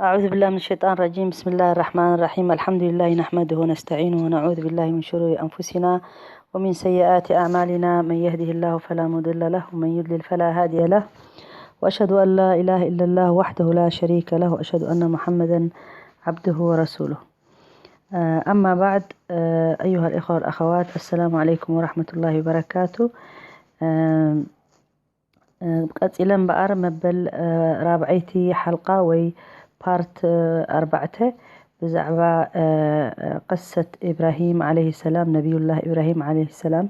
أعوذ بالله من الشيطان الرجيم. بسم الله الرحمن الرحيم. الحمد لله نحمده ونستعينه ونعوذ بالله من شرور أنفسنا ومن سيئات أعمالنا. من يهده الله فلا مضل له ومن يضلل فلا هادي له. وأشهد أن لا إله إلا الله وحده لا شريك له وأشهد أن محمدا عبده ورسوله. آه، أما بعد، آه، أيها الإخوة والأخوات، السلام عليكم ورحمة الله وبركاته. آه، ቀፂለ እምበኣር መበል ራብዐይቲ ሓልቃ ወይ ፓርት ኣርባዕተ ብዛዕባ ቅሰት ኢብራሂም ዓለይሂ ሰላም፣ ነቢዩላህ ኢብራሂም ዓለይሂ ሰላም፣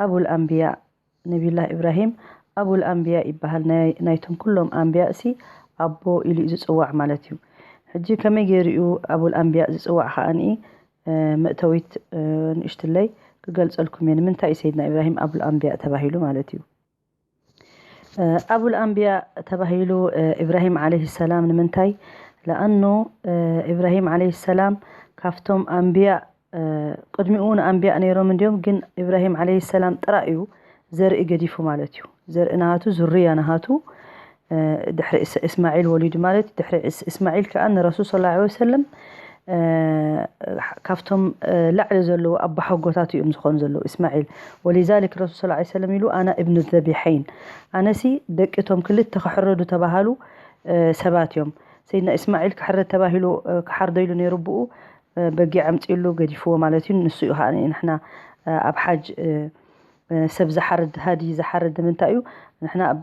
ኣቡል ኣንቢያ፣ ነቢዩላህ ኢብራሂም ኣቡል ኣንቢያ ይበሃል። ናይቶም ኩሎም ኣንቢያ ሲ ኣቦ ኢሉ እዩ ዝፅዋዕ ማለት እዩ። ሕጂ ከመይ ገይሩ እዩ ኣቡል ኣንቢያ ዝፅዋዕ ከዓኒ መእተዊት ንእሽትለይ ክገልፀልኩም እየ። ንምንታይ እዩ ሰይድና ኢብራሂም ኣቡል ኣንቢያ ተባሂሉ ማለት እዩ? ኣቡል ኣንቢያ ተባሂሉ ኢብራሂም ዓለይሂ ሰላም ንምንታይ? ለኣኑ ኢብራሂም ዓለይሂ ሰላም ካብቶም ኣንቢያ፣ ቅድሚኡ ንኣንቢያ ነይሮም እንዲዮም፣ ግን ኢብራሂም ዓለይሂ ሰላም ጥራይ እዩ ዘርኢ ገዲፉ ማለት እዩ። ዘርኢ ናሃቱ፣ ዙርያ ናሃቱ ድሕሪ እስማዒል ወሊዱ ማለት እዩ። ድሕሪ እስማዒል ከዓ ንረሱል ሰለላሁ ዐለይሂ ወሰለም ካብቶም ላዕሊ ዘለዉ ኣባሓጎታት እዮም ዝኾኑ ዘለዉ እስማዒል። ወሊዛሊክ ረሱል ሰለላሁ ዐለይሂ ወሰለም ኢሉ ኣና እብኑ ዘቢሐይን፣ ኣነሲ ደቂ እቶም ክልተ ክሕረዱ ተባሃሉ ሰባት እዮም። ሰይድና እስማዒል ክሕረድ ተባሂሉ ክሓርዶ ኢሉ ነይሩ ብኡ በጊዕ ኣምፂእሉ ገዲፍዎ ማለት እዩ። ንሱ እዩ ከዓ ንሕና ኣብ ሓጅ ሰብ ዝሓርድ ሃዲ ዝሓርድ ንምንታይ እዩ? ንሕና ኣብ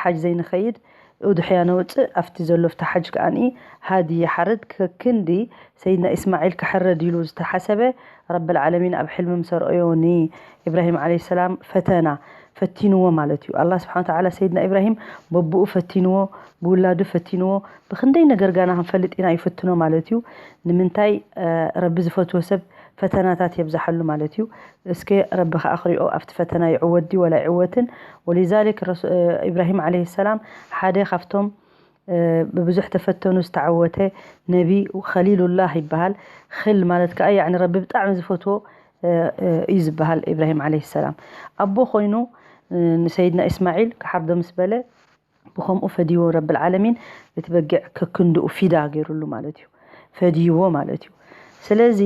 ሓጅ ዘይንኸይድ፣ ኡድሕያ ነውፅእ፣ ኣብቲ ዘሎ ኣብቲ ሓጅ ከዓኒ ሃዲ ይሓርድ። ከክንዲ ሰይድና ኢስማዒል ክሕረድ ኢሉ ዝተሓሰበ ረብል ዓለሚን ኣብ ሕልሚ ምስ ኣርኣዮ ንኢብራሂም ዓለይሂ ሰላም ፈተና ፈቲንዎ ማለት እዩ። ኣላህ ስብሓነ ወተዓላ ሰይድና ኢብራሂም በብኡ ፈቲንዎ፣ ብውላዱ ፈቲንዎ። ብክንደይ ነገር ጋና ክንፈልጥ ኢና ይፍትኖ ማለት እዩ። ንምንታይ ረቢ ዝፈትዎ ሰብ ፈተናታት የብዛሓሉ ማለት እዩ። እስከ ረቢ ከዓ ክሪኦ ኣብቲ ፈተና ይዕወት ድዩ ወላ ይዕወትን። ወሊዛሊክ ኢብራሂም ዓለይሂ ሰላም ሓደ ካብቶም ብብዙሕ ተፈተኑ ዝተዓወተ ነቢ ኸሊሉላህ ይበሃል። ኸል ማለት ከዓ ያዕኒ ረቢ ብጣዕሚ ዝፈትዎ እዩ ዝበሃል። ኢብራሂም ዓለይሂ ሰላም ኣቦ ኮይኑ ንሰይድና ኢስማዒል ክሓርዶ ምስ በለ ብኸምኡ ፈድይዎ ረብል ዓለሚን። እቲ በጊዕ ከክንድኡ ፊዳ ገይሩሉ ማለት እዩ። ፈድይዎ ማለት እዩ። ስለዚ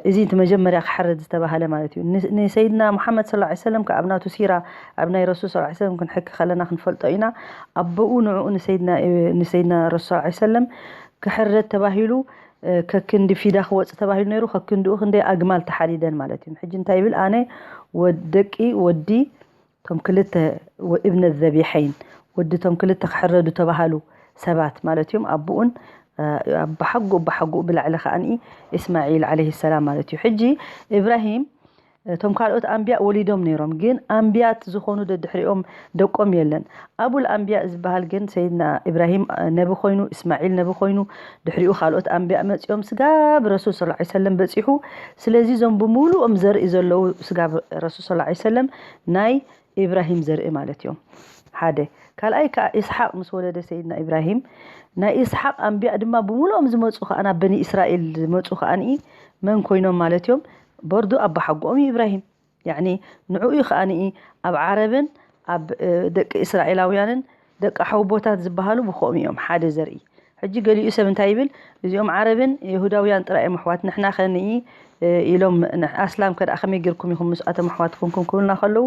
እዚ እቲ መጀመርያ ክሓረድ ዝተባሃለ ማለት እዩ። ንሰይድና ሙሓመድ ሰለላሁ ዐለይሂ ወሰለም ካብ ናቱ ሲራ ኣብ ናይ ረሱል ሰለላሁ ዐለይሂ ወሰለም ክንሕኪ ከለና ክንፈልጦ ኢና። ኣቦኡ ንዕኡ ንሰይድና ረሱል ሰለላሁ ዐለይሂ ወሰለም ክሕረድ ተባሂሉ ከክንዲ ፊዳ ክወፅ ተባሂሉ ነይሩ። ከክንድኡ ክንደይ ኣግማል ተሓሪደን ማለት እዩ። ሕጂ እንታይ ይብል? ኣነ ደቂ ወዲ እቶም ክልተ እብነ ዘቢሐይን ወዲ እቶም ክልተ ክሕረዱ ተባሃሉ ሰባት ማለት እዮም። ኣቦኡን ኣባሓጉ ኣባሓጉ ብላዕሊ ከዓኒ ኢስማዒል ዓለይሂ ሰላም ማለት እዩ። ሕጂ ኢብራሂም እቶም ካልኦት ኣንቢያ ወሊዶም ነይሮም፣ ግን ኣንቢያት ዝኾኑ ደድሕሪኦም ደቆም የለን። ኣቡል ኣንቢያ ዝበሃል ግን ሰይድና ኢብራሂም ነቢ ኮይኑ፣ እስማዒል ነቢ ኮይኑ፣ ድሕሪኡ ካልኦት ኣንቢያ መፂኦም፣ ስጋብ ረሱል ሰለላሁ ዐለይሂ ወሰለም በፂሑ። ስለዚ እዞም ብምሉኦም ዘርኢ ዘለዉ ስጋብ ረሱል ሰለላሁ ዐለይሂ ወሰለም ናይ ኢብራሂም ዘርኢ ማለት እዮም። ሓደ ካልኣይ ከዓ ኢስሓቅ ምስ ወለደ ሰይድና ኢብራሂም ናይ ኢስሓቅ ኣንቢያ ድማ ብምሉኦም ዝመፁ ከዓ ናብ በኒ እስራኤል ዝመፁ ከዓ መን ኮይኖም ማለት እዮም? በርዱ ኣባሓጎኦም እዩ ኢብራሂም። ያዕኒ ንዕኡ እዩ ከዓ ኣብ ዓረብን ኣብ ደቂ እስራኤላውያንን ደቂ ሓውቦታት ዝበሃሉ ብኸኦም እዮም ሓደ ዘርኢ። ሕጂ ገሊኡ ሰብ እንታይ ይብል? እዚኦም ዓረብን ይሁዳውያን ጥራይ እዮም ኣሕዋት፣ ንሕና ከ ንኢ ኢሎም ኣስላም ከ ከመይ ጌርኩም ኢኹም ምስኣቶም ኣሕዋት ኮንኩም ክብሉና ከለዉ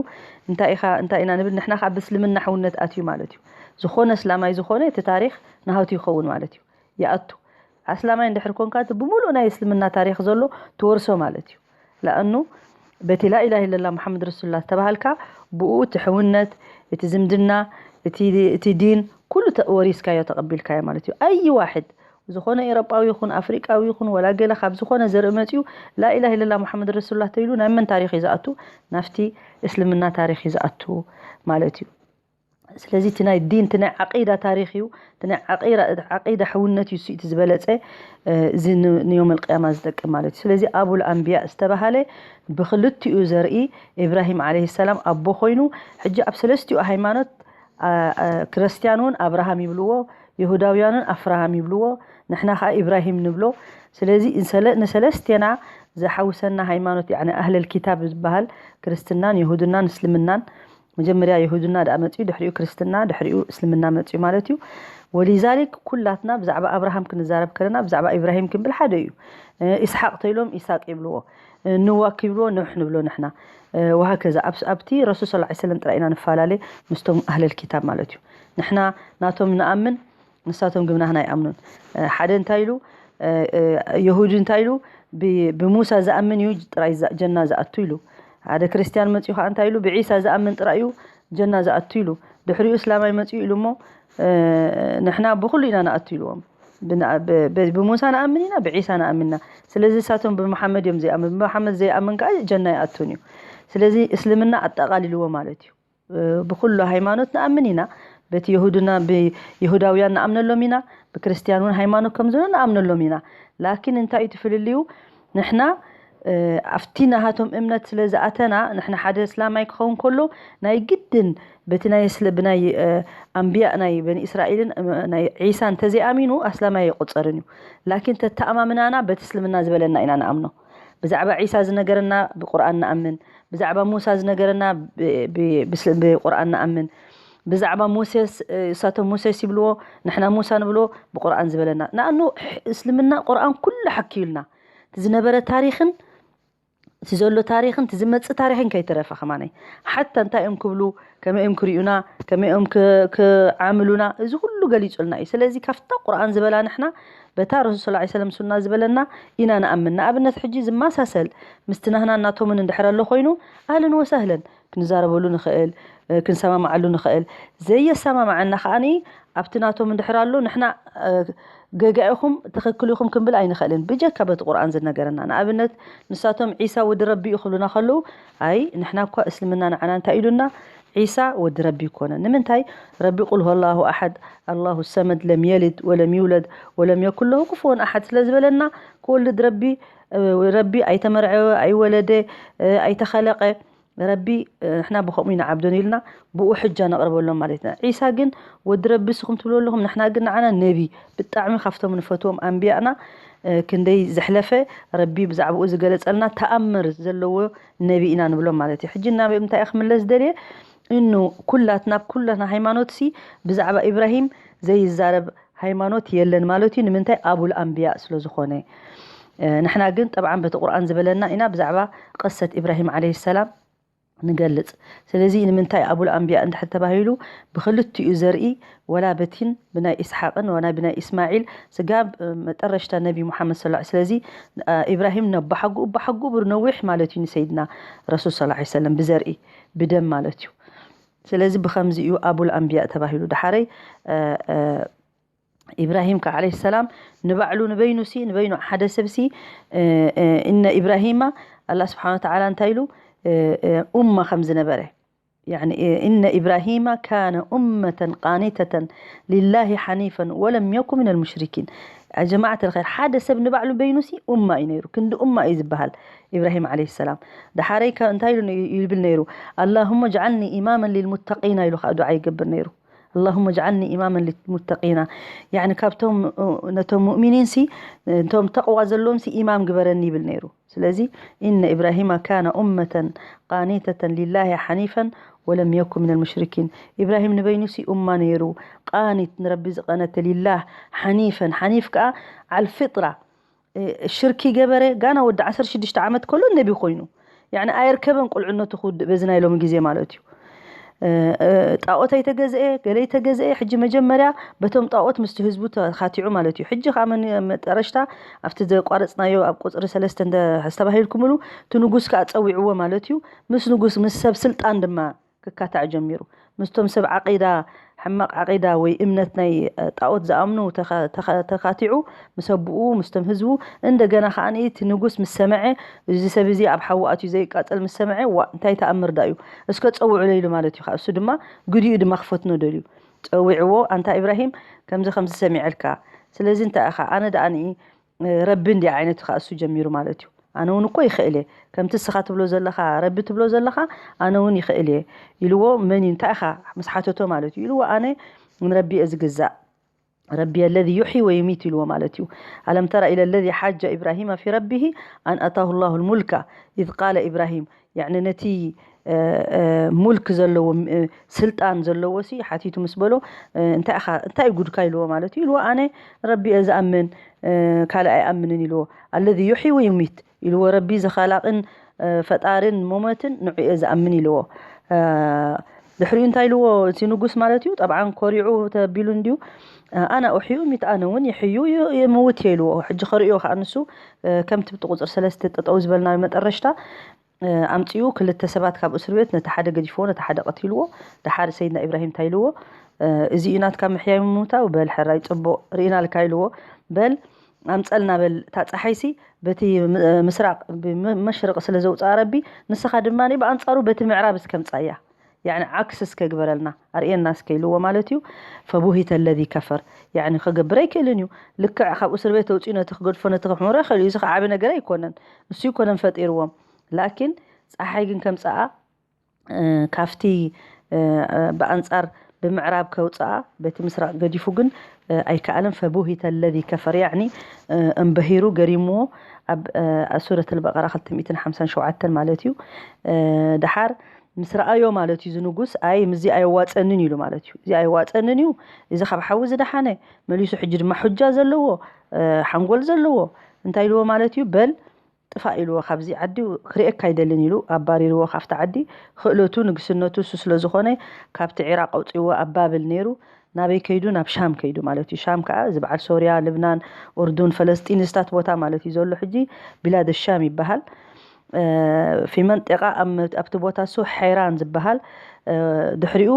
እንታይ ኢኻ እንታይ ኢና ንብል? ንሕና ካብ እስልምና ሕውነት ኣትዩ ማለት እዩ። ዝኾነ እስላማይ ዝኾነ እቲ ታሪኽ ናሃቱ ይኸውን ማለት እዩ። ይኣቱ ኣስላማይ እንድሕር ኮንካ እቲ ብምሉእ ናይ እስልምና ታሪኽ ዘሎ ትወርሶ ማለት እዩ። ለኣኑ በቲ ላኢላህ ኢለላ መሓመድ ረሱሉላ ዝተባሃልካ ብኡ እቲ ሕውነት እቲ ዝምድና እቲ ዲን ኩሉ ወሪስካዮ ተቐቢልካዮ ማለት እዩ። ኣይ ዋሕድ ዝኾነ ኤሮጳዊ ይኹን ኣፍሪቃዊ ይኹን ወላ ገለ ካብ ዝኾነ ዘርኢ መፅኡ ላኢላህ ኢለላ መሓመድ ረሱሉላ ተይሉ ናይ መን ታሪኽ እዩ ዝኣቱ? ናፍቲ እስልምና ታሪኽ እዩ ዝኣቱ ማለት እዩ። ስለዚ እቲ ናይ ዲን እቲ ናይ ዓቂዳ ታሪኽ እዩ። እቲ ናይ ዓቂዳ ሕውነት እዩ እቲ ዝበለፀ። እዚ ንዮም ኣልቅያማ ዝጠቅም ማለት እዩ። ስለዚ ኣቡል ኣንቢያ ዝተባሃለ ብክልቲኡ ዘርኢ ኢብራሂም ዓለይሂ ሰላም ኣቦ ኮይኑ ሕጂ ኣብ ሰለስቲኡ ሃይማኖት ክርስትያን እውን ኣብርሃም ይብልዎ፣ ይሁዳውያን እውን ኣፍርሃም ይብልዎ፣ ንሕና ከዓ ኢብራሂም ንብሎ። ስለዚ ንሰለስቴና ዝሓውሰና ሃይማኖት ያኒ ኣህለል ኪታብ ዝበሃል ክርስትናን ይሁድናን እስልምናን መጀመርያ ይሁድና ደኣ መፅኡ ድሕሪኡ ክርስትና ድሕሪኡ እስልምና መፅኡ ማለት እዩ። ወሊዛሊክ ኩላትና ብዛዕባ ኣብርሃም ክንዛረብ ከለና ብዛዕባ ኢብራሂም ክንብል ሓደ እዩ። እ፣ ኢስሓቅ ተይሎም ኢሳቅ ይብልዎ፣ እ፣ ንዋ ክብልዎ ንውሕ ንብሎ ንሕና። እ፣ ወሃከዛ ኣብቲ ረሱል ስ ሰለም ጥራይ ኢና ንፈላለ ምስቶም ኣህለል ኪታብ ማለት እዩ። ንሕና ናቶም ንኣምን፣ ንሳቶም ግብናህና ይኣምኑን። እ፣ ሓደ እንታይ ኢሉ፣ እ፣ እ፣ የሁዲ እንታይ ኢሉ፣ ብ- ብሙሳ ዝኣምን እዩ ጥራይ ዛ- ጀና ዝኣቱ ኢሉ። ሓደ ክርስትያን መፅኡ ከዓ እንታይ ኢሉ፣ ብዒሳ ዝኣምን ጥራይ እዩ ጀና ዝኣቱ ኢሉ። ድሕሪኡ እስላማይ መፅኡ ኢሉ እሞ፣ እ፣ ንሕና ብኩሉ ኢና ንኣቱ ኢልዎም። ብና- ብ- ብ- ብሙሳ ንኣምን ኢና፣ ብዒሳ ንኣምን ኢና። ስለዚ ንሳቶም ብመሓመድ እዮም ዘይኣምን። ብመሓመድ ዘይኣምን ከዓ ጀና ይኣቱን እዩ። ስለዚ እስልምና ኣጠቓሊልዎ ማለት እዩ። እ፣ ብኩሉ ሃይማኖት ንኣምን ኢና። በቲ የሁድና ብይሁዳውያን ንኣምነሎም ኢና። ብክርስትያን እውን ሃይማኖት ከም ዘሎ ንኣምነሎም ኢና። ላኪን እንታይ እዩ ትፍልልዩ? ንሕና፣ እ፣ ኣብቲ ናሃቶም እምነት ስለ ዝኣተና፣ ንሕና ሓደ እስላማይ ክኸውን ከሎ ናይ ግድን በቲ ናይ ስለ ብናይ፣ እ፣ ኣንብያ ናይ በኒ እስራኤልን፣ እ፣ ናይ ዒሳ እንተዘይኣሚኑ ኣስላማይ ኣይቆፀርን እዩ። ላኪን ተተኣማምናና በቲ እስልምና ዝበለና ኢና ንኣምኖ። ብዛዕባ ዒሳ ዝነገረና ብቁርኣን ንኣምን፣ ብዛዕባ ሙሳ ዝነገረና ብ- ብ- ብስ- ብቁርኣን ንኣምን። ብዛዕባ ሙሴስ፣ እ፣ እሳቶም ሙሴስ ይብልዎ፣ ንሕና ሙሳ ንብልዎ፣ ብቁርኣን ዝበለና። ንኣኑ ሕ- እስልምና ቁርኣን ኩሉ ሓኪዩልና። እቲ ዝነበረ ታሪኽን እቲ ዘሎ ታሪኽን እቲ ዝመፅእ ታሪኽን ከይተረፈ ከማነይ ሓታ እንታይ እዮም ክብሉ፣ ከመይ እዮም ክርእዩና፣ ከመይ እዮም ክ- ክዓምሉና፣ እዚ ኩሉ ገሊፁልና እዩ። ስለዚ ካብታ ቁርኣን ዝበላ ንሕና በታ ረሱል ስ ሰለም ሱና ዝበለና ኢና ንኣምን። ንኣብነት ሕጂ ዝመሳሰል ምስቲ ናህና እናቶምን እንድሕር ኣሎ ኮይኑ ኣህለን ወሰህለን ክንዛረበሉ ንኽእል፣ እ፣ ክንሰማማዓሉ ንኽእል። ዘየሰማማዓና ከዓኒ ኣብቲ ናቶም እንድሕር ኣሎ ንሕና፣ እ፣ ገጋ ኢኹም ትኽክል ኢኹም ክንብል ኣይንኽእልን። ብጀካ በቲ ቁርኣን ዝነገረና። ንኣብነት ንሳቶም ዒሳ ወዲ ረቢ እዩ ክብሉና ከለዉ ኣይ ንሕና እኳ እስልምና ንዓና እንታይ ኢሉና ዒሳ ወዲ ረቢ ይኮነ። ንምንታይ ረቢ ቁል ሆላሁ ኣሓድ ኣላሁ ሰመድ ለም የልድ ወለም ይውለድ ወለም የኩን ለሁ ኩፍወን ኣሓድ ስለ ዝበለና ክወልድ ረቢ፣ እ፣ ረቢ ኣይተመርዐወ ኣይወለደ፣ እ፣ ኣይተኸለቀ ረቢ፣ እ፣ ንሕና ብኸምኡ ኢና ዓብዶን ኢልና ብኡ ሕጃ ነቕርበሎም ማለት ኢና። ዒሳ ግን ወዲ ረቢ ስኹም ትብሉ ኣለኹም፣ ንሕና ግን ንዓና ነቢ ብጣዕሚ ካብቶም ንፈትዎም ኣንቢያእና፣ እ፣ ክንደይ ዘሕለፈ ረቢ ብዛዕባኡ ዝገለጸልና ተኣምር ዘለዎ ነቢ ኢና ንብሎም ማለት እዩ። ሕጂ ናብ እንታይ እየ ክምለስ ደልየ? እኑ ኩላት ናብ ኩላትና ሃይማኖት ሲ ብዛዕባ ኢብራሂም ዘይዛረብ ሃይማኖት የለን ማለት እዩ። ንምንታይ? ኣቡል ኣንቢያ ስለ ዝኾነ። እ፣ ንሕና ግን ጠብዓን በቲ ቁርኣን ዝበለና ኢና ብዛዕባ ቅሰት ኢብራሂም ዓለይሂ ሰላም ንገልጽ። ስለዚ ንምንታይ ኣቡል ኣንቢያ እንድሕር ተባሂሉ ብክልቲኡ ዘርኢ ወላ በቲን ብናይ ኢስሓቅን ወላ ብናይ ኢስማዒል ስጋብ፣ እ፣ መጠረሽታ ነቢ ሙሓመድ ሰለላሁ ዐለይሂ ወሰለም። ስለዚ፣ እ፣ ኢብራሂም ነባሓጉ እባሓጉ ብር ነዊሕ ማለት እዩ ንሰይድና ረሱል ሰለላሁ ዐለይሂ ወሰለም ብዘርኢ ብደም ማለት እዩ። ስለዚ ብኸምዚ እዩ ኣቡል ኣንቢያ ተባሂሉ። ደሓረይ፣ እ፣ እ፣ ኢብራሂም ከ ዓለይሂ ሰላም ንባዕሉ ንበይኑ ሲ ንበይኑ ሓደ ሰብ ሲ፣ እ፣ እ፣ እነ ኢብራሂማ ኣላህ ስብሓን ወተዓላ እንታይ ኢሉ፣ እ፣ እ፣ ኡማ ከም ዝነበረ ያኒ፣ እ፣ እነ ኢብራሂማ ካነ ኡመተን ቃኒተተን ሊላሂ ሓኒፈን ወለም የኩ ሚነል ሙሽሪኪን። ጀማዓት ልኸይር ሓደ ሰብ ንባዕሉ በይኑ ሲ ኡማ እዩ ነይሩ። ክንዲ ኡማ እዩ ዝበሃል ኢብራሂም ዓለይሂ ሰላም። ደሓረይ ከ እንታይ ኢሉ ይብል ነይሩ? ኣላሁመ ጅዓልኒ ኢማመን ሊልሙተቂና ኢሉ ከዓ ዱዓ ይገብር ነይሩ። ኣላሁመ ጅዓልኒ ኢማመን ሊልሙተቂና። ያኒ ካብቶም፣ እ፣ ነቶም ሙእሚኒን ሲ፣ ነቶም ተቕዋ ዘለዎም ሲ ኢማም ግበረኒ ይብል ነይሩ። ስለዚ ኢነ ኢብራሂማ ካነ ኡመተን ቃኒተተን ሊላሂ ሓኒፈን ወለም የኩ ሚነል ሙሽሪኪን። ኢብራሂም ንበይኑ ሲ ኡማ ነይሩ፣ ቃኒት ንረቢ ዝቐነተ ሊላህ ሓኒፈን። ሓኒፍ ከዓ ዓል ፊጥራ፣ እ፣ ሽርኪ ገበረ ጋና ወዲ ዓሰርተ ሽዱሽተ ዓመት ከሎ ነቢ ኮይኑ። ያኒ ኣየርከበን ቁልዕነቱ ክውድእ በዚ ናይ ሎሚ ግዜ ማለት እዩ። እ፣ እ፣ ጣዖት ኣይተገዝኤ፣ ገለ ኣይተገዝኤ። ሕጂ መጀመርያ በቶም ጣዖት ምስቲ ህዝቡ ተኻቲዑ ማለት እዩ። ሕጂ ከዓ መን-፣ መጠረሽታ ኣብቲ ዘቋረጽናዮ ኣብ ቁጽሪ ሰለስተ እንደ-፣ ዝተባሂልኩምሉ እቲ ንጉስ ከዓ ጸዊዕዎ ማለት እዩ። ምስ ንጉስ፣ ምስ ሰብ ስልጣን ድማ ክካታዕ ጀሚሩ። ምስቶም ሰብ ዓቂዳ፣ ሕማቕ ዓቂዳ ወይ እምነት ናይ፣ እ፣ ጣዖት ዝኣምኑ ተኻ-፣ ተኻ-፣ ተኻቲዑ ምስ ኣቡኡ፣ ምስቶም ህዝቡ፣ እንደገና ከዓ እቲ ንጉስ ምስ ሰምዐ፣ እዚ ሰብ እዚ ኣብ ሓዊ ኣትዩ ዘይቃጸል ምስ ሰምዐ፣ ዋ፣ እንታይ ተኣምር ዳ እዩ? እስከ ጸውዑለይ ኢሉ ማለት እዩ። እሱ ድማ ግዲኡ ድማ ክፈትኖ ደልዩ። ጸዊዕዎ፣ ኣንታ ኢብራሂም፣ ከምዚ ከምዚ ሰሚዐልካ። ስለዚ እንታይ ኢኻ? ኣነ ደኣ ንኢ ረቢ እንዲ ዓይነቱ ከኣ እሱ ጀሚሩ ማለት እዩ። ኣነ እውን እኮ ይኽእል እየ። ከምቲ እስኻ ትብሎ ዘለኻ፣ ረቢ ትብሎ ዘለኻ፣ ኣነ እውን ይኽእል እየ ኢልዎ። መን እዩ? እንታይ ኢኻ? ምስ ሓተቶ ማለት እዩ። ኢልዎ፣ ኣነ ንረቢ እየ ዝግዛእ። ረቢ ኣለዚ ዩሕዪ ወዩሚት ኢልዎ ማለት እዩ። ኣለም ተራ ኢለ ለዚ ሓጀ ኢብራሂመ ፊ ረቢሂ ኣን ኣታሁ ላሁ ልሙልካ ኢዝ ቃለ ኢብራሂም። ያዕኒ ነቲ ሙልክ ዘለዎ ስልጣን ዘለዎ ሲ ሓቲቱ ምስ በሎ እንታይ ኢኻ እንታይ ጉድካ ኢልዎ ማለት እዩ ኢልዎ ኣነ ረቢ እየ ዝኣምን ካልእ ኣይኣምንን ኢልዎ ኣለዚ ዩሕይ ወዩሚት ኢልዎ ረቢ ዝኸላቕን ፈጣርን ሞመትን ንዑ እየ ዝኣምን ኢልዎ ድሕሪኡ እንታይ ኢልዎ እቲ ንጉስ ማለት እዩ ጠብዓን ኮሪዑ ተቢሉ እንድዩ ኣና ኡሕዩ ሚት ኣነ እውን ይሕዩ የምውት እየ ኢልዎ ሕጂ ከርእዮ ከዓ ንሱ ከምቲ ብቲ ቁፅር ሰለስተ ጠጠው ዝበልና መጠረሽታ ኣምፂኡ ክልተ ሰባት ካብ እስር ቤት ነቲ ሓደ ገዲፍዎ ነቲ ሓደ ቀቲልዎ ደሓር ሰይድና ኢብራሂም እንታይ ኢልዎ እዚ እዩ ናትካ ምሕያይ ምውታው በል ሕራይ ፅቡቅ ርኢናልካ ኢልዎ በል ኣምፀልና በል እታ ፀሓይሲ በቲ ምስራቅ መሽርቅ ስለ ዘውፅኣ ረቢ ንስኻ ድማ ብኣንፃሩ በቲ ምዕራብ እስከምፃያ ያኒ ዓክስ እስከ ግበረልና ኣርእየና እስከ ኢልዎ ማለት እዩ ፈቡሂተ ለዚ ከፈር ያኒ ከገብር ኣይክእልን እዩ ልክዕ ካብ እስር ቤት ተውፅኡ ነቲ ክገድፎ ነቲ ክሕምሮ ይኽእል እዩ እዚ ዓቢ ነገር ኣይኮነን እሱ ይኮነን ፈጢርዎም ላኪን ፀሓይ ግን ከምፀኣ ካብቲ ብኣንፃር ብምዕራብ ከውፅኣ በቲ ምስራቅ ገዲፉ ግን ኣይከኣለን ፈቡሂተ ለዚ ከፈር ያኒ እንበሂሩ ገሪምዎ ኣብ ሱረት ልበቀራ ክልተ ሚእትን ሓምሳን ሸውዓተን ማለት እዩ ደሓር ምስ ረኣዮ ማለት እዩ ዝንጉስ ኣይ ምዚ ኣየዋፀንን ኢሉ ማለት እዩ እዚ ኣየዋፀንን እዩ እዚ ካብ ሓዊ ዝደሓነ መሊሱ ሕጂ ድማ ሑጃ ዘለዎ ሓንጎል ዘለዎ እንታይ ኢልዎ ማለት እዩ በል ጥፋእ ኢልዎ ካብዚ ዓዲ ክርእየካ ኣይደልን ኢሉ ኣባሪርዎ ካብቲ ዓዲ ክእለቱ ንግስነቱ እሱ ስለ ዝኾነ ካብቲ ዒራቅ ኣውፅዎ ኣብ ባብል ነይሩ ናበይ ከይዱ ናብ ሻም ከይዱ ማለት እዩ ሻም ከዓ እዚ በዓል ሶርያ ልብናን ኡርዱን ፈለስጢን ዝታት ቦታ ማለት እዩ ዘሎ ሕጂ ቢላድ ሻም ይበሃል ፊ መንጢቃ ኣብቲ ቦታ እሱ ሐይራን ዝበሃል ድሕሪኡ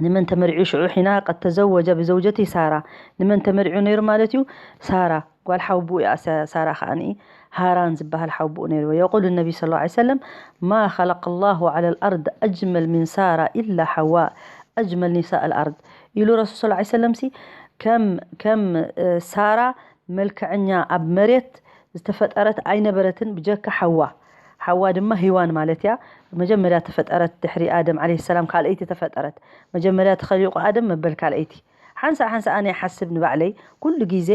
ንመን ተመሪዑ ሽዑ ሒና ቀድ ተዘወጀ ብዘውጀቲ ሳራ ንመን ተመሪዑ ነይሩ ማለት እዩ ሳራ ጓል ሓውቡኡ እያ ሳራ ከዓኒ ሃራን ዝበሃል ሓውቡኡ ነይሩ የቁል ነቢ ስ ላ ሰለም ማ ከለቅ ላሁ ላ ልኣርድ ኣጅመል ምን ሳራ ኢላ ሓዋ ኣጅመል ኒሳ ልኣርድ ኢሉ ረሱል ስ ሰለም ሲ ከም ከም ሳራ መልክዐኛ ኣብ መሬት ዝተፈጠረት ኣይነበረትን ብጀካ ሓዋ ሓዋ ድማ ሂዋን ማለት እያ መጀመርያ ተፈጠረት ድሕሪ ኣደም ዓለ ሰላም ካልኣይቲ ተፈጠረት መጀመርያ ተኸሊቁ ኣደም መበል ካልኣይቲ ሓንሳእ ሓንሳእ ኣነ ይሓስብ ንባዕለይ ኩሉ ግዜ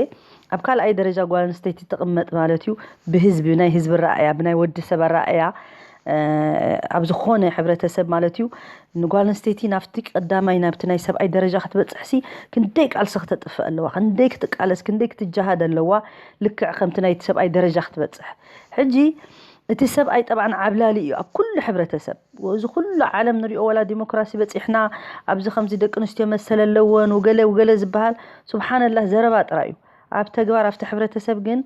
ኣብ ካልኣይ ደረጃ ጓል ኣንስተይቲ ትቕመጥ ማለት እዩ ብህዝቢ ናይ ህዝቢ ኣረኣያ ብናይ ወዲ ሰብ ኣረኣያ ኣብ ዝኾነ ሕብረተሰብ ማለት እዩ ንጓል ኣንስተይቲ ናብቲ ቀዳማይ ናብቲ ናይ ሰብኣይ ደረጃ ክትበፅሕሲ ክንደይ ቃልሲ ክተጥፍእ ኣለዋ ክንደይ ክትቃለስ ክንደይ ክትጀሃድ ኣለዋ ልክዕ ከምቲ ናይቲ ሰብኣይ ደረጃ ክትበፅሕ ሕጂ እቲ ሰብኣይ ጠብዓን ዓብላሊ እዩ ኣብ ኩሉ ሕብረተሰብ እዚ ኩሉ ዓለም ንሪኦ ወላ ዲሞክራሲ በፂሕና ኣብዚ ከምዚ ደቂ ኣንስትዮ መሰል ኣለወን ውገለ ውገለ ዝበሃል ስብሓንላህ ዘረባ ጥራይ እዩ ኣብ ተግባር ኣብቲ ሕብረተሰብ ግን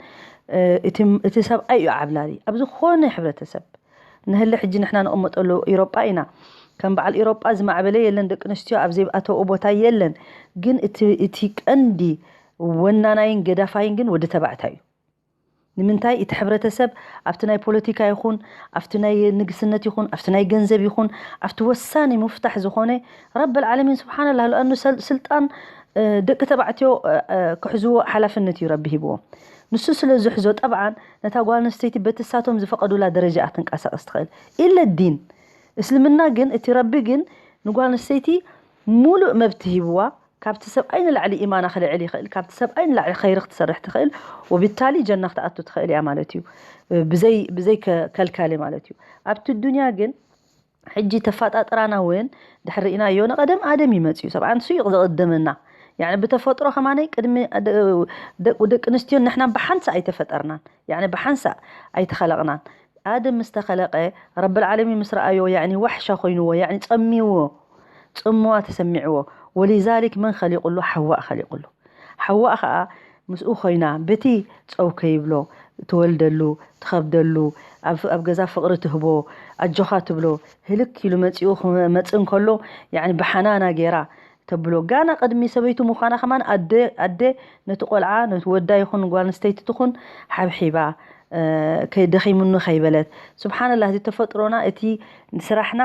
እቲ ሰብኣይ እዩ ዓብላሊ ኣብ ዝኾነ ሕብረተሰብ ንህለ ሕጂ ንሕና ንቕመጠሉ ኢሮጳ ኢና ከም በዓል ኢሮጳ ዝማዕበለ የለን ደቂ ኣንስትዮ ኣብ ዘይኣተውኦ ቦታ የለን ግን እቲ ቀንዲ ወናናይን ገዳፋይን ግን ወዲ ተባዕታይ እዩ ንምንታይ እቲ ሕብረተሰብ ኣብቲ ናይ ፖለቲካ ይኹን ኣብቲ ናይ ንግስነት ይኹን ኣብቲ ናይ ገንዘብ ይኹን ኣብቲ ወሳኒ ምፍታሕ ዝኾነ ረብ ዓለሚን ስብሓንላ ልኣኑ ስልጣን ደቂ ተባዕትዮ ክሕዝዎ ሓላፍነት እዩ ረቢ ሂብዎም ንሱ ስለ ዝሕዞ ጠብዓን ነታ ጓል ኣንስተይቲ በቲ ሳቶም ዝፈቐዱላ ደረጃ እያ ትንቀሳቐስ ትኽእል ኢለ ዲን እስልምና ግን እቲ ረቢ ግን ንጓል ኣንስተይቲ ሙሉእ መብቲ ሂብዋ ካብቲ ሰብኣይ ንላዕሊ ኢማና ክልዕል ይኽእል ካብቲ ሰብኣይ ንላዕሊ ኸይሪ ክትሰርሕ ትኽእል ወብታሊ ጀና ክትኣቱ ትኽእል እያ ማለት እዩ ብዘይ ብዘይ ከልካሊ ማለት እዩ ኣብቲ ዱንያ ግን ሕጂ ተፋጣጥራና እውን ድሕሪ ርኢናዮ ንቐደም ኣደም ይመፅዩ ሰብ ኣንሱ እዩ ዘቐደመና ያኒ ብተፈጥሮ ከማነይ ቅድሚ ደቂ ኣንስትዮ ንሕና ብሓንሳ ኣይተፈጠርናን ያኒ ብሓንሳ ኣይተኸለቕናን ኣደም ምስ ተኸለቐ ረብል ዓለሚን ምስ ረኣዮ ያኒ ዋሕሻ ኮይንዎ ያኒ ፀሚዎ ፅምዋ ተሰሚዕዎ ወሊዛሊክ መን ኸሊቑሉ ሓዋእ ኸሊቑሉ ሓዋእ ኸዓ ምስኡ ኮይና በቲ ፀው ከይብሎ ትወልደሉ ትኸብደሉ ኣብ ገዛ ፍቕሪ ትህቦ ኣጆኻ ትብሎ ህልክ ኢሉ መፂኡ ክመፅእ እንከሎ ያኒ ብሓናና ገይራ ተብሎ ጋና ቅድሚ ሰበይቱ ምዃና ከማን ኣደ ኣደ ነቲ ቆልዓ ነቲ ወዳ ይኹን ጓል ኣንስተይቲ ትኹን ሓብሒባ ደኺሙኒ ከይበለት ስብሓንላህ እቲ ተፈጥሮና እቲ ስራሕና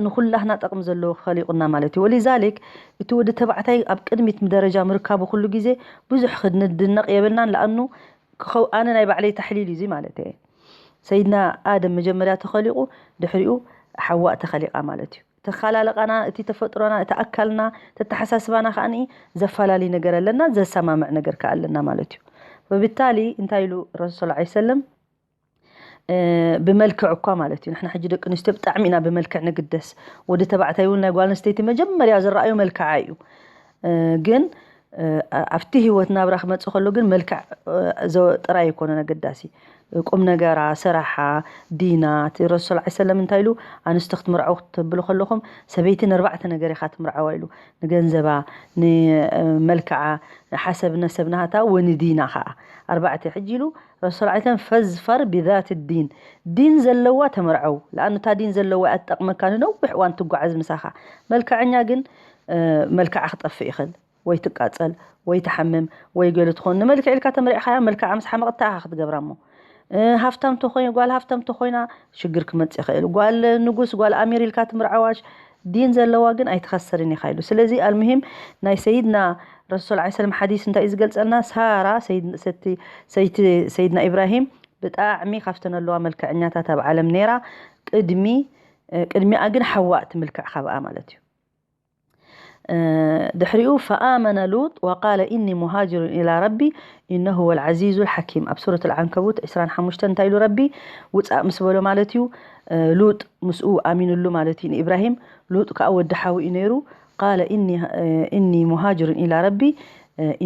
ንኹላህና ጠቕሚ ዘለዎ ኸሊቑና ማለት እዩ ወሊዛሊክ እቲ ወዲ ተባዕታይ ኣብ ቅድሚት ደረጃ ምርካቡ ኩሉ ግዜ ብዙሕ ክንድነቕ የብልናን ለኣኑ ክኸው ኣነ ናይ ባዕለይ ተሕሊል እዩ ማለት እየ ሰይድና ኣደም መጀመርያ ተኸሊቑ ድሕሪኡ ሓዋእ ተኸሊቓ ማለት እዩ ተኻላለቓና እቲ ተፈጥሮና እቲ ኣካልና ተተሓሳስባና ከዓኒ ዘፈላለይ ነገር ኣለና ዘሰማምዕ ነገር ከ ኣለና ማለት እዩ ወብታሊ እንታይ ኢሉ ረሱል ስ ሰለም ብመልክዕ እኳ ማለት እዩ። ንሕና ሕጂ ደቂ ኣንስትዮ ብጣዕሚ ኢና ብመልክዕ ንግደስ። ወዲ ተባዕታይ እውን ናይ ጓል ኣንስተይቲ መጀመርያ ዝረኣዩ መልክዓ እዩ። ግን ኣብቲ ህይወት ናብራ ክመፅእ ከሎ ግን መልክዕ ጥራይ ኣይኮነን ኣገዳሲ። ቁም ነገራ፣ ስራሓ፣ ዲና። እቲ ረሱል ዐለይሂ ሰለም እንታይ ኢሉ? ኣንስቲ ክትምርዐው ክትብሉ ከለኹም ሰበይቲ ንኣርባዕተ ነገር ኢኻ ትምርዐዋ ኢሉ። ንገንዘባ፣ ንመልክዓ፣ ሓሰብ ነሰብ ናሃታ ወንዲና ኸዓ ኣርባዕተ። ሕጂ ኢሉ ረሱል ዐለይሂ ሰለም ፈዝፈር ብዛት ዲን፣ ዲን ዘለዋ ተመርዐው። ለኣኑ እታ ዲን ዘለዋ እያ ትጠቕመካ፣ ንነዊሕ እዋን ትጓዓዝ ምሳኻ። መልክዐኛ ግን መልክዓ ክጠፍእ ይኽእል፣ ወይ ትቃጸል፣ ወይ ትሓምም፣ ወይ ገለ ትኾን። ንመልክዕ ኢልካ ተመሪዕኻያ፣ መልክዓ ምስ ሓመቐት እንታይ ኢኻ ክትገብራ እሞ? ሃፍታም ተኾይ ጓል ሃፍታም ተኾይና ሽግር ክመጽእ ይኽእል። ጓል ንጉስ ጓል ኣሚር ኢልካ ትምርዓዋሽ ዲን ዘለዋ ግን ኣይትኸስርን ኢኻ ኢሉ። ስለዚ ኣልሙሂም ናይ ሰይድና ረሱል ዐለይሂ ሰላም ሓዲስ እንታይ እዩ ዝገልጸልና? ሳራ ሰይቲ ሰይቲ ሰይድና ኢብራሂም ብጣዕሚ ካብተን ኣለዋ መልክዐኛታት ኣብ ዓለም ነይራ። ቅድሚ ቅድሚኣ ግን ሓዋ እቲ ምልክዕ ካብኣ ማለት እዩ። ድሕሪኡ ፈኣመነ ሉጥ ወቃለ ኢኒ ሙሃጅሩን ኢላ ረቢ ኢነሁ ወል ዓዚዙ ልሓኪም። ኣብ ሱረት ልዓንከቡት ዕስራን ሓሙሽተን እንታይ ኢሉ ረቢ? ውፃእ ምስ በሎ ማለት እዩ። ሉጥ ምስኡ ኣሚኑሉ ማለት እዩ ንኢብራሂም። ሉጥ ከዓ ወዲ ሓዊ እዩ ነይሩ። ቃለ ኢኒ ሙሃጅሩን ኢላ ረቢ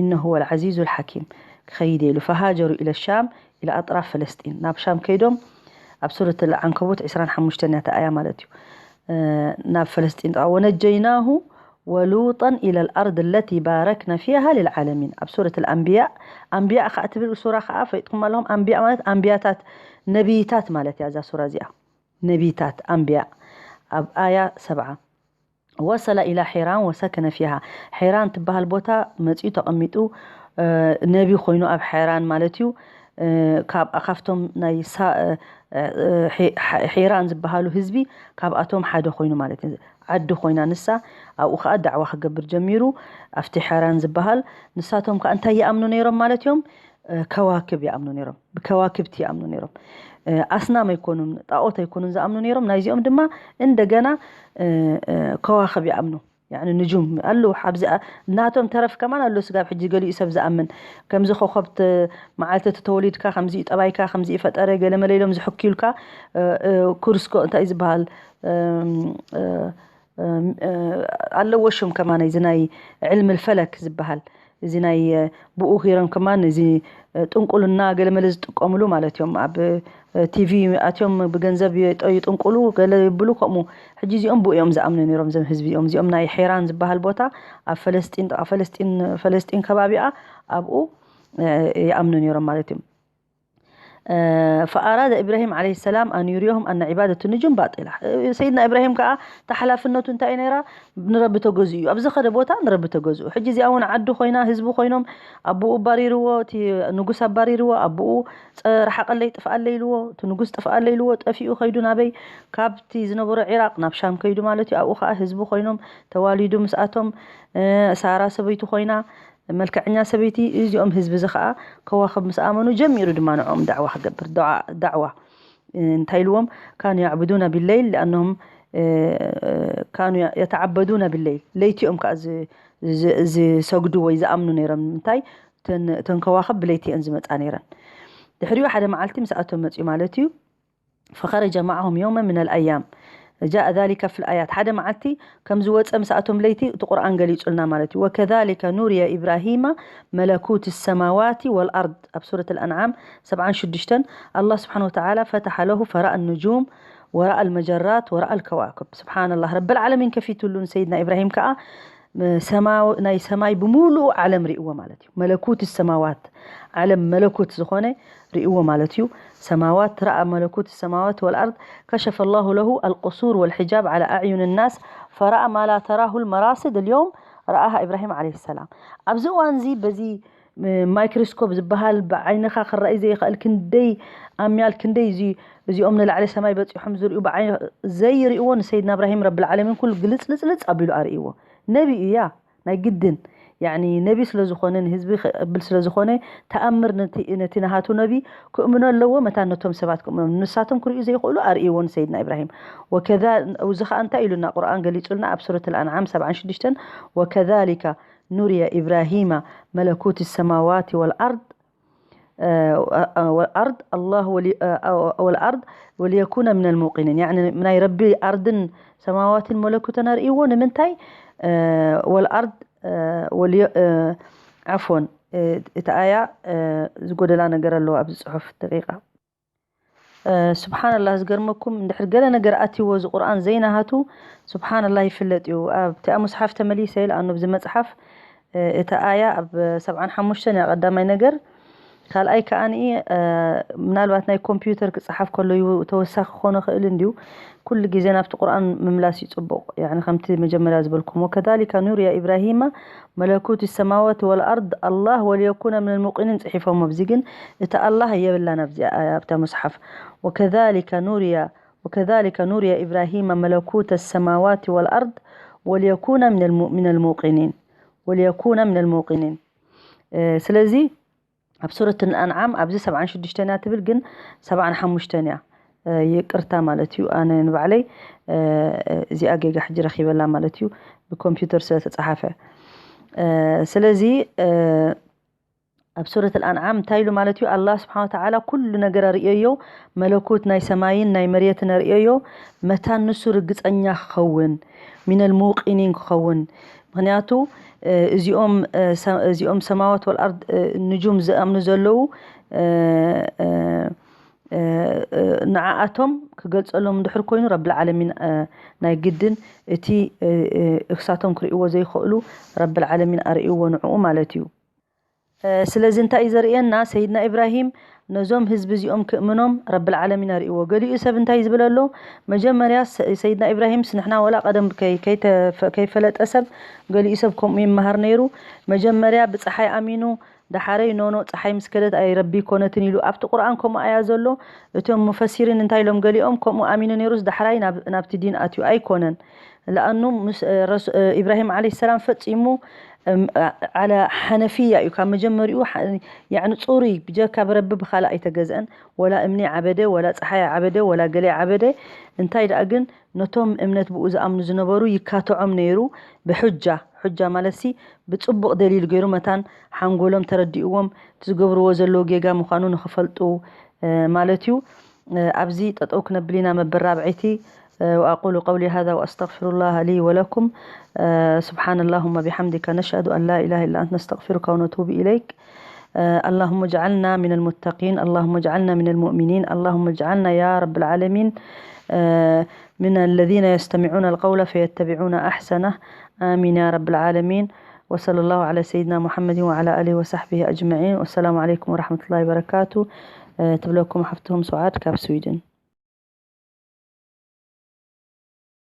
ኢነሁ ወል ዓዚዙ ልሓኪም። ክኸይድ ኢሉ ፈሃጀሩ ኢለ ሻም ኢላ ኣጥራፍ ፈለስጢን፣ ናብ ሻም ከይዶም። ኣብ ሱረት ልዓንከቡት ዕስራን ሓሙሽተን እያ እታ ኣያ ማለት እዩ። ናብ ፈለስጢን ጥቓ ወነጀይናሁ ወሉጠን ኢለ ልኣርድ ለቲ ባረክና ፊሃ ልልዓለሚን። ኣብ ሱረት ልኣንብያ ኣንብያ ከዓ ትብል ሱራ ከዓ ፈይጥኩም ኣለኹም። ኣንብያ ማለት ኣንብያታት ነቢይታት ማለት እያ እዛ ሱራ እዚኣ። ነቢይታት ኣንብያ ኣብ ኣያ ሰብዓ። ወሰለ ኢላ ሒራን ወሰከነ ፊሃ። ሒራን ትበሃል ቦታ መፂኡ ተቐሚጡ ነቢ ኮይኑ ኣብ ሒራን ማለት እዩ። ካብ ካብቶም ናይ ሒራን ዝበሃሉ ህዝቢ ካብኣቶም ሓደ ኮይኑ ማለት እዩ። ዓዲ ኮይና ንሳ ኣብኡ ከዓ ዳዕዋ ክገብር ጀሚሩ። ኣብቲ ሒራን ዝበሃል ንሳቶም ከዓ እንታይ ይኣምኑ ነይሮም ማለት እዮም? ከዋክብ ይኣምኑ ነይሮም። ብከዋክብቲ ይኣምኑ ነይሮም። ኣስናም ኣይኮኑን፣ ጣዖት ኣይኮኑን ዝኣምኑ ነይሮም። ናይዚኦም ድማ እንደገና ከዋክብ ይኣምኑ። ያኒ ንጁም ኣለዉ። ኣብዚ ናቶም ተረፍ ከማን ኣሎ። ስጋብ ሕጂ ገሊኡ ሰብ ዝኣምን ከምዚ ኮኸብ መዓልቲ እቲ ተወሊድካ ከምዚ እዩ ጠባይካ ከምዚ እዩ ፈጠረ ገለመለ ኢሎም ዝሕክዩልካ። ኩርስኮ እንታይ ዝበሃል ኣለዎ ሽም ከማን፣ እዚ ናይ ዕልሚ ልፈለክ ዝበሃል፣ እዚ ናይ ብኡ ሂሮም ከማን እዚ ጥንቁልና ገለመለ ዝጥቀምሉ ማለት እዮም። ኣብ ቲቪ ኣትዮም ብገንዘብ ይጥንቁሉ ገለ ይብሉ ከምኡ። ሕጂ እዚኦም ብኡ እዮም ዝኣምኑ ነይሮም፣ እዞም ህዝቢ እዮም እዚኦም። ናይ ሒራን ዝበሃል ቦታ ኣብ ፈለስጢን፣ ጥቓ ፈለስጢን፣ ፈለስጢን ከባቢኣ ኣብኡ ይኣምኑ ነይሮም ማለት እዮም። ፈኣራደ ኢብራሂም ዓለይሂ ሰላም ኣን ዩሪየሁም ኣነ ዒባደቱ ንጁም ባጢላ። ሰይድና ኢብራሂም ከዓ እታ ሓላፍነቱ እንታይ ነይራ? ንረቢ ተገዝኡ እዩ። ኣብ ዝኸደ ቦታ ንረቢ ተገዝኡ። ሕጂ እዚኣ እውን ዓዲ ኮይና፣ ህዝቢ ኮይኖም፣ ኣቦኡ ኣባሪርዎ፣ እቲ ንጉስ ኣባሪርዎ፣ ኣቦኡ ጸ-፣ ረሓቐለይ ጥፍኣለይ ኢልዎ፣ እቲ ንጉስ ጥፍኣለይ ኢልዎ፣ ጠፊኡ ከይዱ ናበይ? ካብቲ ዝነበሮ ዒራቕ ናብ ሻም ከይዱ ማለት እዩ። ኣብኡ ከዓ ህዝቢ ኮይኖም ተዋሊዱ ምስኣቶም፣ እ፣ ሳራ ሰበይቱ ኮይና፣ መልክዐኛ ሰበይቲ፣ እዚኦም ህዝቢ እዚ ከዓ ከዋኽብ ምስ ኣመኑ ጀሚሩ ድማ ንዕኦም ዳዕዋ ክገብር፣ ዳዕዋ፣ ዳዕዋ። እንታይ ኢልዎም? ካኑ ያዕብዱና ቢለይል ሊኣነሁም ካኑ የተዓበዱና ቢለይል፣ ለይቲ እዮም ከዓ ዝ-፣ ዝ-፣ ዝሰግዱ ወይ ዝኣምኑ ነይሮም። እንታይ? እተን፣ እተን ከዋኽብ ብለይቲ እየን ዝመፃ ነይረን። ድሕሪኡ ሓደ መዓልቲ ምስኣቶም መፅኡ ማለት እዩ። ፈኸረጀ መዓሁም የውመ ምን ኣልኣያም ጃእ ዛሊከ ፊል ኣያት። ሓደ መዓልቲ ከም ዝወፀ ምስኣቶም ለይቲ እቲ ቁርኣን ገሊፁልና ማለት እዩ። ወከዛሊከ ኑርየ ኢብራሂማ መለኩት ሰማዋት ወልኣርድ። ኣብ ሱረት ኣልኣንዓም ሰብዓን ሽዱሽተን ኣላህ ስብሓን ወተዓላ ፈተሐ ለሁ ፈረአ ንጁም ወረአ ልመጀራት ወረአ ልከዋክብ። ስብሓንላህ፣ ረብል ዓለሚን ከፊቱሉ ንሰይድና ኢብራሂም ከዓ ሰማው-፣ ናይ ሰማይ ብምሉኡ ዓለም ርእይዎ ማለት እዩ። መለኩት ሰማዋት፣ ዓለም መለኩት ዝኾነ ርእይዎ ማለት እዩ። ሰማዋት ረኣ መለኩት ሰማዋት ወልኣርድ ከሸፈ ላሁ ለሁ ኣልቁሱር ወልሒጃብ ዓላ ኣዕዩን ናስ ፈረኣ ማ ላ ተራሁ ልመራስድ ልዮም ረኣሃ ኢብራሂም ዓለይሂ ሰላም። ኣብዚ እዋን እዚ በዚ ማይክሮስኮፕ ዝበሃል ብዓይንኻ ክረኣይ ዘይኽእል ክንደይ ኣምያል፣ ክንደይ እዚ-፣ እዚኦም ንላዕሊ ሰማይ በፂሖም ዝርእዩ ብዓይኒ ዘይርእይዎ ንሰይድና እብራሂም ረብል ዓለሚን ኩሉ ግልፅልፅልፅ ኣቢሉ ኣርእይዎ። ነቢ እዩ ያ፣ ናይ ግድን። ያኒ ነቢ ስለ ዝኾነ፣ ንህዝቢ ከብል ስለ ዝኾነ፣ ተኣምር ነቲ፣ ነቲ ናሃቱ ነቢ ክእምኖ ኣለዎ፣ መታን ነቶም ሰባት ክእምኖም። ንሳቶም ክርእዩ ዘይኽእሉ ኣርእይዎ ንሰይድና ኢብራሂም። ወከዛ-፣ እዚ ኸኣ እንታይ ኢሉና ቁርኣን ገሊጹልና ኣብ ሱረት ኣልኣንዓም ሰብዓን ሽዱሽተን፣ "ወከዛሊከ ኑርየ ኢብራሂመ መለኩት ሰማዋት ወልኣርድ፣ والأرض الله ولي والأرض وليكون من الموقنين يعني ናይ ረቢ ኣርድን ሰማዋትን መለኩተን ኣርእይዎ ንምንታይ والأرض ወልዮ ዓፎን እቲ ኣያ ዝጎደላ ነገር ኣለዎ ኣብዚ ፅሑፍ ደቂቃ ስብሓንላህ ዝገርመኩም እንድሕር ገለ ነገር ኣትይዎ እዚ ቁርኣን ዘይናሃቱ ስብሓንላህ ይፍለጥ እዩ ኣብቲኣ ሙስሓፍ ተመሊሰ ኢለ ኣኑ ብዚ መፅሓፍ እቲ ኣያ ኣብ ሰብዓን ሓሙሽተን እያ ቀዳማይ ነገር ካልኣይ ከኣ ምናልባት ናይ ኮምፒውተር ክፀሓፍ ከሎ እዩ ተወሳኺ ክኾነ ክእል እንድዩ ኩሉ ግዜ ናብቲ ቁርኣን ምምላስ እዩ ፅቡቕ ከምቲ መጀመርያ ዝበልኩም ወከሊካ ኑርያ ኢብራሂማ መለኩት ሰማዋት ወልኣርድ ኣላህ ወልየኩነ ምን ልሙቂኒን ፅሒፎም ኣብዚ ግን እቲ ኣላህ የብላን ኣብዚኣ ኣብታ ሙስሓፍ ወከሊካ ኑርያ وكذلك نري إبراهيم ملكوت السماوات والأرض وليكون من الم- من الموقنين وليكون من الموقنين ስለዚ ኣብ ሱረት ኣንዓም ኣብዚ ሰብዓን ሽዱሽተን እያ ትብል ግን ሰብዓን ሓሙሽተን እያ ይቅርታ ማለት እዩ ኣነ ንባዕለይ እዚኣ ጌጋ ሕጂ ረኪበላ ማለት እዩ ብኮምፒውተር ስለ ተፀሓፈ ስለዚ ኣብ ሱረት ኣልኣንዓም እንታይ ኢሉ ማለት እዩ ኣላህ ስብሓን ወተዓላ ኩሉ ነገር ኣርእዮዮ መለኩት ናይ ሰማይን ናይ መሬትን ኣርእዮዮ መታን ንሱ ርግፀኛ ክኸውን ሚነል ሙቂኒን ክኸውን ምክንያቱ እዚኦም እዚኦም ሰማዋት ወልኣርድ ንጁም ዝኣምኑ ዘለዉ ንዓኣቶም ክገልፀሎም እንድሕር ኮይኑ ረብልዓለሚን ናይ ግድን እቲ እክሳቶም ክርእይዎ ዘይኽእሉ ረብልዓለሚን ኣርእይዎ ንዕኡ ማለት እዩ ስለዚ እንታይ እዩ ዘርእየና ሰይድና ኢብራሂም ነዞም ህዝቢ እዚኦም ክእምኖም ረብልዓለሚን ኣርእይዎ ገሊኡ ሰብ እንታይ ዝብል ኣሎ መጀመርያ ሰይድና ኢብራሂም ስንሕና ወላ ቀደም ከይፈለጠ ሰብ ገሊኡ ሰብ ከምኡ ይመሃር ነይሩ መጀመርያ ብፀሓይ ኣሚኑ ዳሓረይ ኖኖ ፀሓይ ምስ ከደት ኣይ ረቢ ይኮነትን ኢሉ ኣብቲ ቁርኣን ከምኡ ኣያ ዘሎ እቶም ሙፈሲሪን እንታይ ኢሎም ገሊኦም ከምኡ ኣሚኑ ነይሩስ ዳሕራይ ናብቲ ዲን ኣትዩ ኣይኮነን ለኣኑ ምስ ኢብራሂም ዓለ ሰላም ፈፂሙ ዓላ ሓነፍያ እዩ ካብ መጀመሪኡ ያዕኒ ፅሩይ ብጀካ ብረቢ ብካልእ ኣይተገዝአን ወላ እምኒ ዓበደ ወላ ፀሓይ ዓበደ ወላ ገለ ዓበደ እንታይ ደኣ ግን ነቶም እምነት ብኡ ዝኣምኑ ዝነበሩ ይካትዖም ነይሩ ብሑጃ፣ ሑጃ ማለትሲ ብጽቡቕ ደሊል ገይሩ መታን ሓንጎሎም ተረዲእዎም እቲ ዝገብርዎ ዘለዉ ጌጋ ምዃኑ ንኽፈልጡ ማለት እዩ። ኣብዚ ጠጠው ክነብል ኢና መበል ራብዐይቲ وأقول قولي هذا وأستغفر الله لي ولكم سبحان اللهم بحمدك نشهد أن لا إله إلا أنت نستغفرك ونتوب إليك اللهم اجعلنا من المتقين اللهم اجعلنا من المؤمنين اللهم اجعلنا يا رب العالمين من الذين يستمعون القول فيتبعون أحسنه آمين يا رب العالمين وصلى الله على سيدنا محمد وعلى آله وصحبه أجمعين والسلام عليكم ورحمة الله وبركاته تبلغكم حفتهم سعاد كاب سويدن